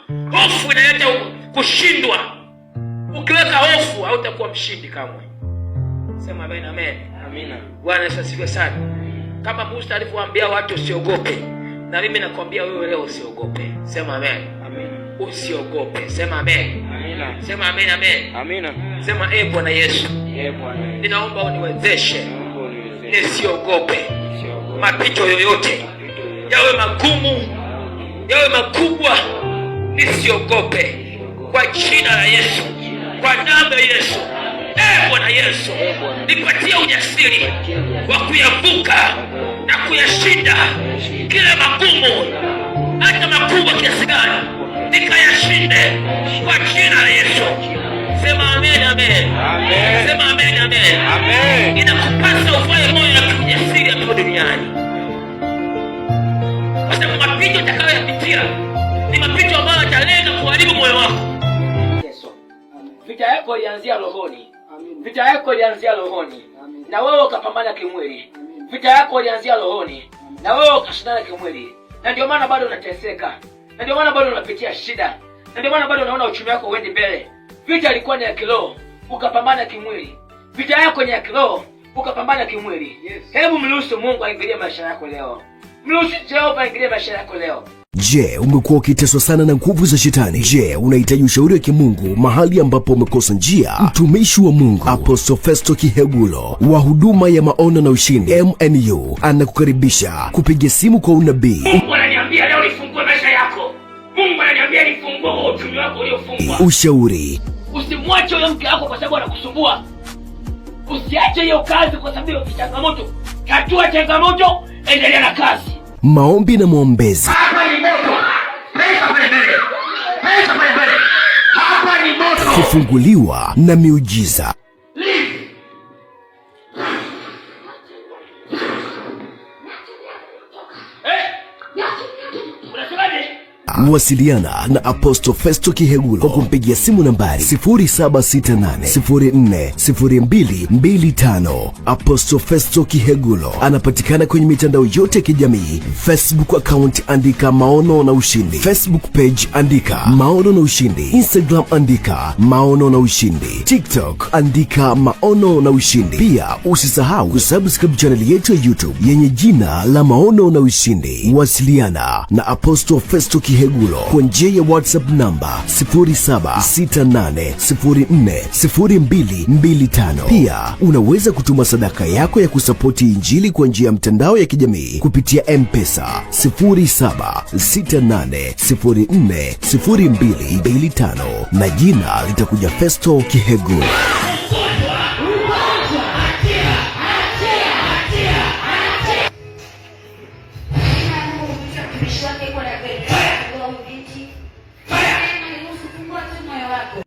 Hofu inaleta kushindwa. Ukiweka hofu hautakuwa mshindi kamwe. Sema amen, amen. Amina. Bwana Yesu asifiwe sana. Kama Musa alivyowaambia watu usiogope, na mimi nakwambia wewe leo usiogope. Sema amen. Amina. Usiogope. Sema amen. Amina. Sema amen, amen. Amina. Sema e Bwana Yesu, Ee Bwana Yesu, ninaomba uniwezeshe naomba uniwezeshe nisiogope nisiogope mapito yoyote, mapito yoyote, yawe magumu, yawe makubwa, nisiogope kwa jina la Yesu, kwa damu ya Yesu. E Bwana Yesu, nipatie ujasiri wa kuyavuka na kuyashinda kila magumu, hata makubwa kiasi gani, nikayashinde kwa jina la Yesu. Sema amen, amen. Amen. Sema amen, amen. Amen. Inakupasa uvae moyo wa kiujasiri hapa duniani, kwa sababu mapito utakayoyapitia ni mapito ambayo yatalenga kuharibu moyo wako. Yesu. Vita yako ilianzia rohoni. Vita yako ilianzia rohoni na wewe ukapambana kimwili. Vita yako ilianzia rohoni na wewe ukashindana kimwili, na ndio maana bado unateseka, na ndio maana bado unapitia shida, na ndio maana bado unaona uchumi wako uendi mbele. Vita ilikuwa ni ya kiroho, ukapambana kimwili. Vita yako ni ya kiroho, ukapambana kimwili. Hebu mruhusu Mungu aingilie maisha yako leo. Mruhusu Jehova aingilie maisha yako leo. Je, umekuwa ukiteswa sana na nguvu za shetani? Je, unahitaji ushauri wa kimungu mahali ambapo umekosa njia? Mtumishi wa Mungu Apostle Festo Kihegulo wa huduma ya Maono na Ushindi MNU anakukaribisha kupiga simu kwa unabii, Mungu ananiambia leo nifungue maisha yako. Mungu ananiambia nifungue huo uchumi wako uliofungwa. Ushauri, Usimwache huyo mke wako kwa sababu anakusumbua. Usiache hiyo kazi kwa sababu ya changamoto. Tatua changamoto, endelea na kazi. Maombi na maombezi. Hapa ni moto. Pesa pale mbele. Pesa pale mbele. Hapa ni moto. Kufunguliwa na miujiza. Leave. Eh? Unasemaje? Wasiliana na Apostle Festo Kihegulo kwa kumpigia simu nambari 0768040225. Apostle Festo Kihegulo anapatikana kwenye mitandao yote ya kijamii. Facebook account andika Maono na Ushindi, Facebook page andika Maono na Ushindi, Instagram andika Maono na Ushindi, TikTok andika Maono na Ushindi. Pia usisahau kusubscribe chaneli yetu ya YouTube yenye jina la Maono na Ushindi. Wasiliana na Apostle Festo Kihegulo kwa njia ya WhatsApp namba 0768040225. Pia unaweza kutuma sadaka yako ya kusapoti Injili kwa njia ya mtandao ya kijamii kupitia M-Pesa 0768040225 na jina litakuja Festo Kihegulo. Mtumishi wake yuko na